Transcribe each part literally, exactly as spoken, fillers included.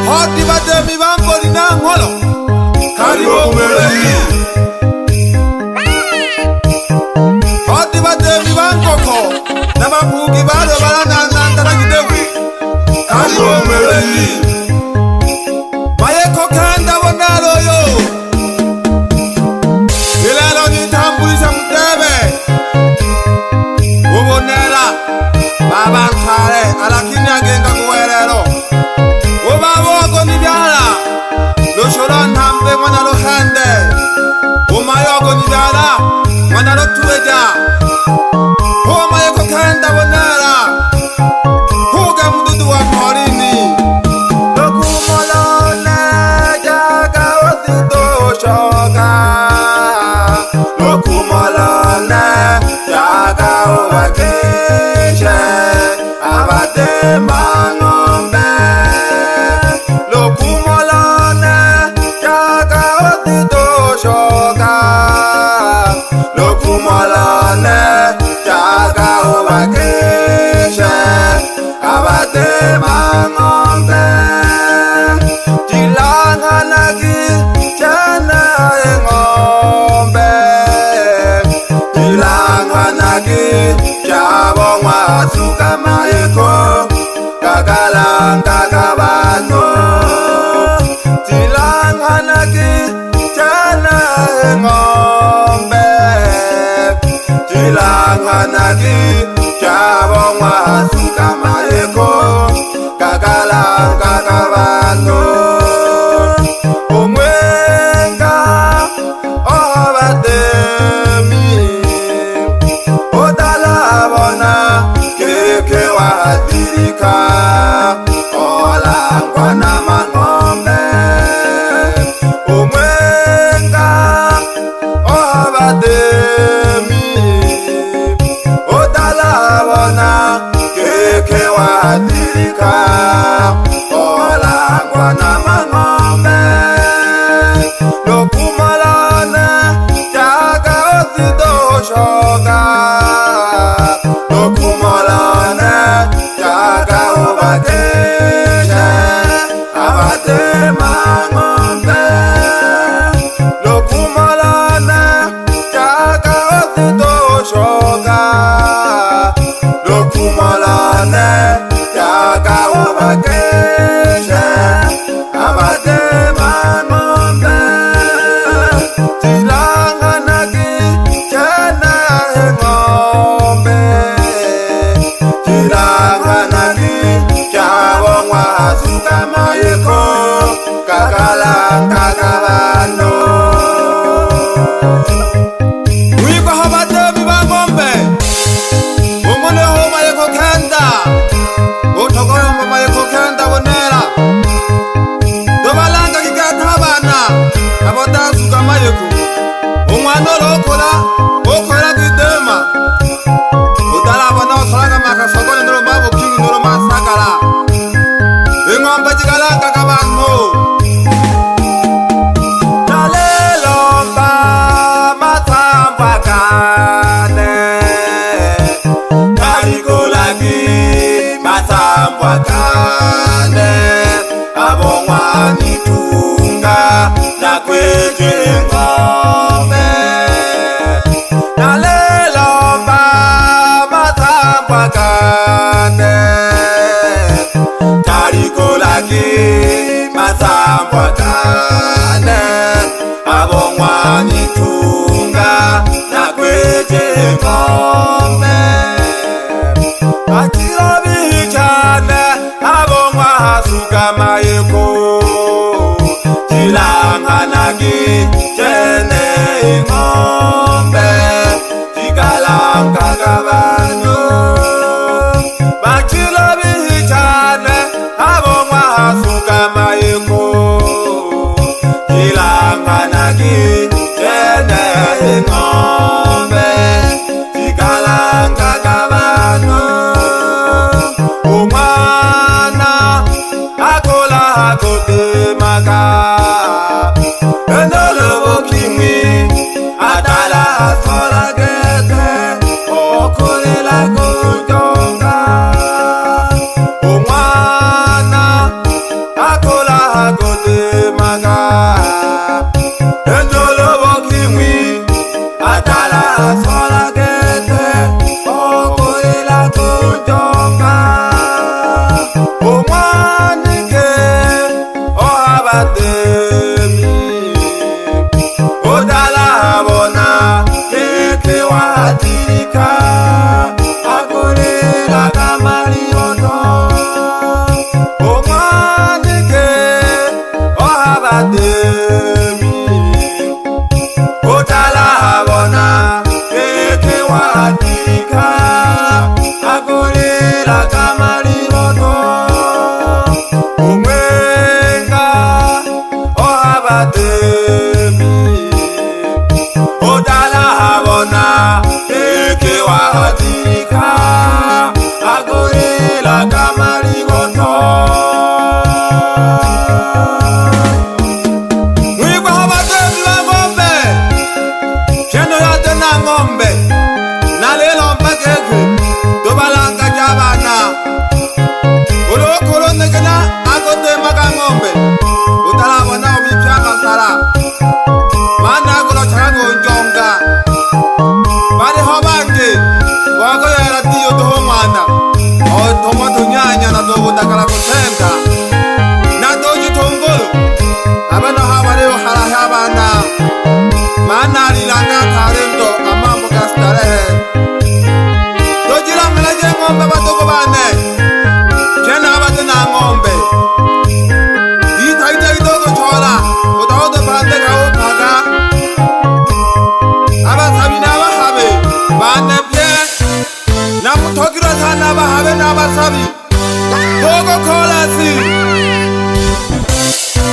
Hodi bademi ba mbuli na ngholo, kalibo kumeli. Hodi bademi ba ngoko, na bakugi balo balanananga na kidewi, kalibo kumeli. Mayeko kenda bonalo yo. I lelo nitambulisha mu debe u bunela baba ntaale, alakini agenga ku welelo. U baba wago ni byala, lusho lwa nhambe ng'wana luhende. U mayo wago ni byala, ng'wana lutuweja. Hu maye kukenda bunela. Huge mududu wa Paulini. Lukumo lone jaga utito shoka. Lukumo lone jaga ubakishe abatema ng'ombe. Lukumo lone jaga utito shoka. Lukumo lone jaga ubakishe abatema ng'ombe. Jilanghanagi jene i ng'ombe. Jilanghanagi jabo ng'wasuka maiko gakalangaga banhu. Jilanghanagi jene i ng'ombe. Jilanghanagi jabo ng'wasuka maiko gakalangaga banhu. U ng'wenga o batemi, utalabona giki wadilika, olangwa na mang'ombe. U ng'wenga o batemi, utalabona giki wadilika, olangwa na mang'ombe. Lukumo lone jaga utito shoka. Lukumo lone jaga ubakishe abatema ng'ombe. Lukumo lone jaga utito shoka. Lukumo lone jaga ubakishe abatema ng'ombe. Jilanghanagi jene i ng'ombe. Jilanghanagi jabo ng'wasuka maiko gakalangaga banhu. Ng'wigwa ho batemi ba ng'ombe, u ng'wene ho mayeko kenda, u togolo mo mayeko kenda bunela. Tubalangagi gete a baana abo tasuga mayeko. U ng'wana ulu ukula, ukola kwidima. Utalabona usolaga makasokoni nulu mabukingi nulu masagala. I ng'ombe jikalangaga banhu. Nalilomba masambwa gane, nalikulagi masambwa gane, abo ng'wanitunga nakwiji ng'ombe. Nalilomba masambwa gane, talikulagi masambwa gane, abo ng'wanitunga nakwiji ng'ombe. Bakilo bichane abo ng'wasuga mayeko, jilanghanagi jene i ng'ombe, jikalangaga banhu. Bakilo bichane abo ng'wasuga mayeko, jilanghanagi jene i ng'ombe, jikalangaga banhu. U ng'wana akula akudimaka, enolo buking'wi atala asola gete, okulila kutonga. U ng'wana Ademi, utalabona giki watilika, akulila kamaligono. Ung'wanike o ha bademi, utalabona giki watilika, akulila kamaligono. U ng'wenga o ha bademi, utalahabona giki watilika, akulila kamaligono. Ng'wigwe ho bademi ba ng'ombe, pye nu yati na ng'ombe, nalilomba giki tubalangage a baana. Ulu ukulunigina akutimaga ng'ombe, utalabona ubipya a masala, maana akulochaga gunjonga. Baliho bangi, wakuyeela diyu duhu ng'wana, otumwa tunyanya na tubudagala kutenda, na tujitungulu. A beno ha baliyuhalahya a baana, maana alilanga ataali ndo a mambo ga stalehe. Tujilangilage ng'ombe, badugu bane, pye na a bati na ng'ombe. Itaite itaite ukuchola, utaho tupandika upaga. A basabi na a bahabi bane pye, na mutogilwe sana a bahabi na a basabi. Gogo kolasi.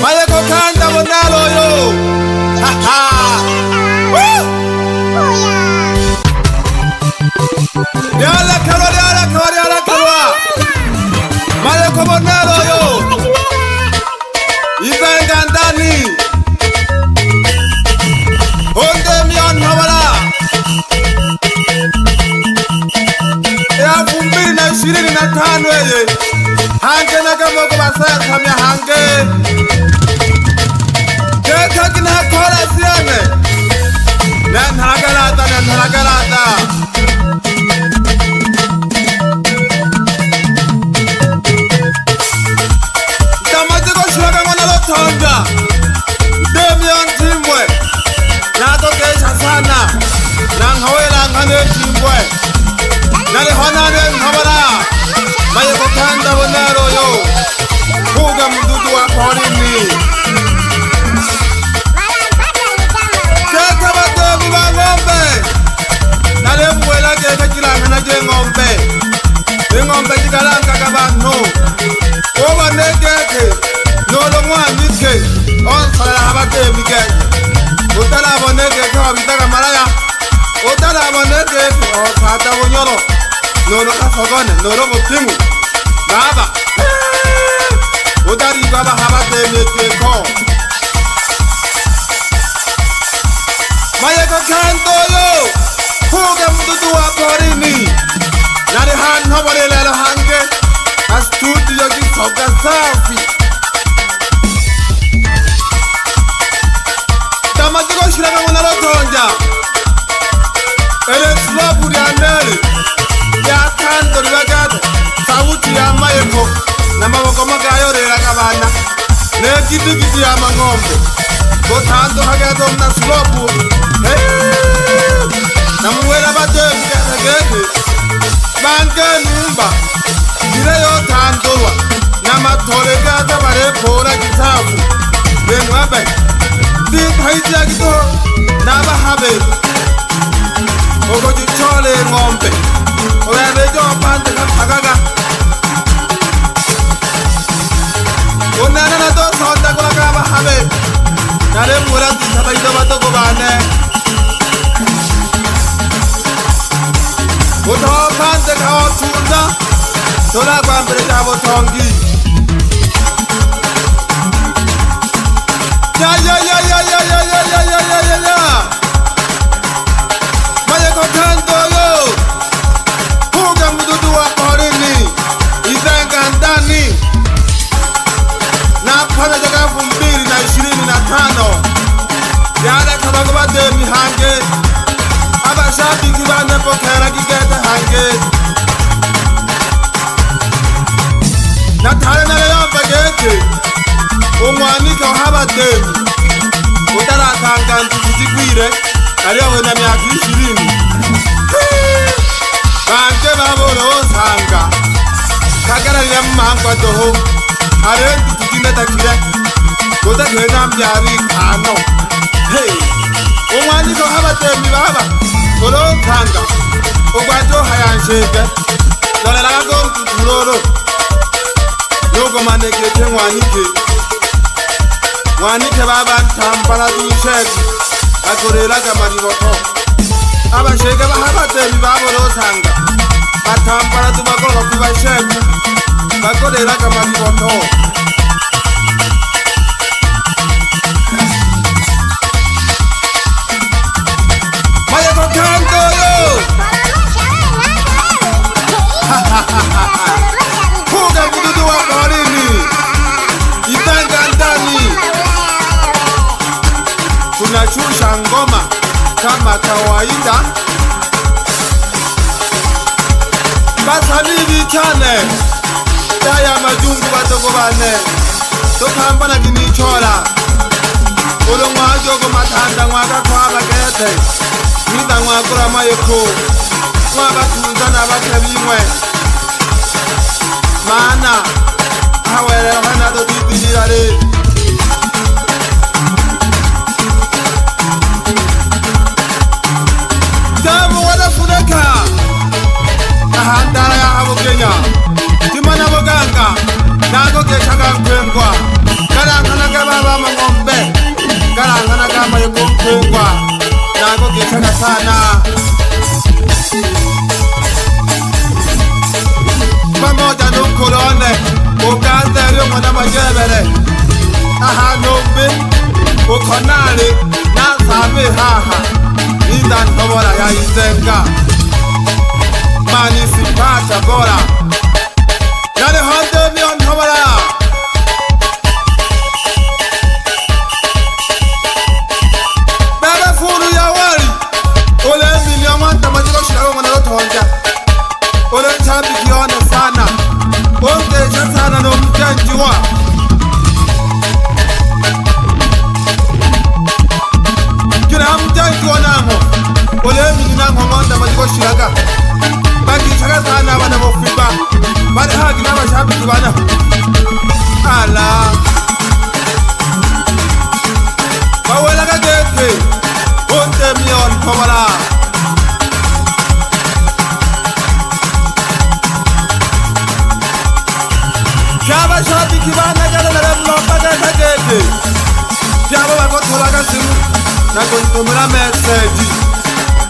Mayego kanda bonalo yo. Ha, ha. Woo! Lyalekelwa, lyalekelwa, lyalekelwa. Mayego bonalo yo. Izenga ndani. Onde mionhobola. Elfu mbili na ishirini na tano iyi, hangi na gamo kubasesamya hangi. Giki ginehe kolasi yane? Nenhelaga lada, nenhelaga lada. Ntamati gushilaga ng'wana Lutonja, ndimi ya ntimbwe, nakugisha sana, na nghawila nghana i ntimbwe. Naliho nane nhabola, maye kukanda bunelo uyu, kuga mududu wa polini. Gete bademi ba ng'ombe, nalimuwila gete, jilanghanagi i ng'ombe. I ng'ombe jikalangaga banhu. Ubone gete, nuulu ng'waniki onsolela ha bademi gete. Utalabone gete obizaga malaya. Utalabone gete osaata bunyolo, nuulu kasogone, nuulu bukimu. Baba, utaligwa baha bademi giko. Mayego kendo uyu, kuge mududu wa polini. Nali ha nhobole lelo hange, ha studio gisoga safi. Tamati gushilaga ng'wana Lutonja. Ili slopu lya nele, lya kando libaga sauti ya mayeko, na mabogomo gayo lilaga baana. Ne gidigidi ya mang'ombe, gutanduka gete muna slopu. Hey! Namuwila bademi gete gete, bange numba, jile yotandulwa, na matole gata balepola gitabu. Bing'wabe, ndikaija gito, na bahabe, uko jichole ng'ombe, ubebeja opande kapagaga. U nene natotondagulaga a bahabi, nalimuwila giki a bayindo badugu bane, utopandika otunda, tulagwambilija butongi. Ya, ya, ya, ya. Mayeko kando yo, kuge mududu wa polini, izenga ndani. Naponejaga elfu mbili na ishirini na tano. Yaleka bago bademi hangi, a bashabiki bane pokeelagi gete hangi. Nataali naliyomba giki, U ng'waniki o ha bademi, utalatanga ndutu jigwile, aliyo wina myaka ishirini. Bangi babo ulu usanga, kagalalile mu mangwa duhu, aliyo ndutu jinetakile, gutakile na mbyalwa itano. Hey! U ng'waniki o ha bademi baba, ulu usanga, u gwatuhaya nshike, lolelaga go ndutu lulu. Nugumanile giki ng'waniki, ng'waniki baba ntambala du nshegu, bakulilaga maliboto. A bashike ba ha bademi babo lusanga, batambala du bagolola ku bashegu, bakulilaga maliboto. Mayego kando yo! Kuga mududu wa Paulini, Ibenga ndani. Tunashusha ngoma kama kawaida. Basani bichane, yaya majungu badogo bane, tukambanagi n'ichola. Ulu ng'wajogo matanda ng'wagakwaba gete, ng'wiza ng'wagula mayeko, ng'wabatunza na bake bing'we. Maana, aha welelo hene aho twidimilila li. Jabu wanafuneka, aha ndala ya ha bugenya, jimana buganga, nago gechaga nkwengwa, galanghanaga baba mang'ombe, galanghanaga mayeko nkwengwa, nago gechaga sana. Pamoja no kulone, uganze yo mwana majebele. Aha numbi, ukonali, na nsabi haha. Ninda ntobola ya izenga. Mani sipata bora. Nali honde mio ntobola. Bebe fulu ya wali. Ule mini ya mwanta majiko shirawe mwana lotonja. Ule nshabiki one sana. Onge sha sana no mjenjiwa. Kila mjenjiwa nango. Ule mini nango mwanta majiko shiraga. Baki shaka sana bana bofiba. Bali hagi na mashabiki bana. Ala. Bawelaga gete, u ntemi o ntobola. Pye a bashabiki bane gete nalilomba gete gete, pye abo bakutulaga simu na kuntumila meseji,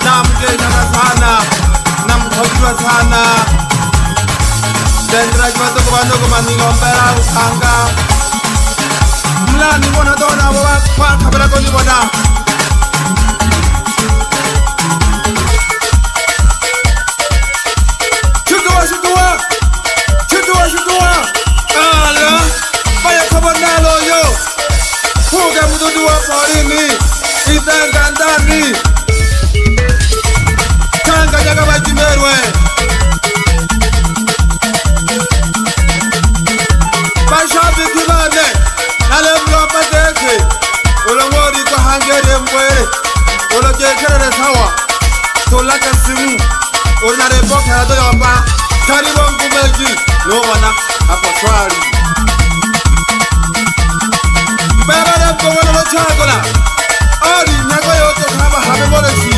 namugejaga sana, namutogilwe sana. Bendelagi badugu bane ugumanile ombela usanga. Mulanibona do nabo ba-, bakabila kunibona. Shituwa, shituwa! Shituwa, shituwa! Ala! Baya kabona loyo! Fuge mududu wa Paulini! Itanga ndani! Tanga nyaga bajimelwe! Bashabiki bane, nalemulomba gete, ulo ng'oli gwa hangi ili mbwele, ulo jekelele sawa, tulaga simu, uli nalipokela tuyomba, kali bo ngumeji, nubona, hapo swali. Bebele mbo wana wachagula, oli nyago yoto kaba habe boleshi,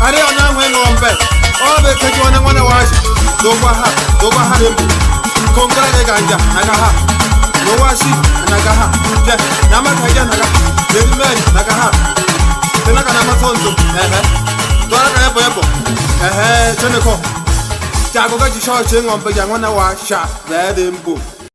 aliyo nang'we ng'ombe, obekejiwa na ng'wana washe, dogwaha, dogwaha lembo. Kongola geganja, nagaha. Nowashi, nagaha. Je, namakaja, nagaha. Yelimeli, nagaha. Tena kana masonzo, ehe. Twala ka yebo yebo. Ehe, cheneko. Chago ka chisho ching'ombe ya ng'wana washa, bebe mbo.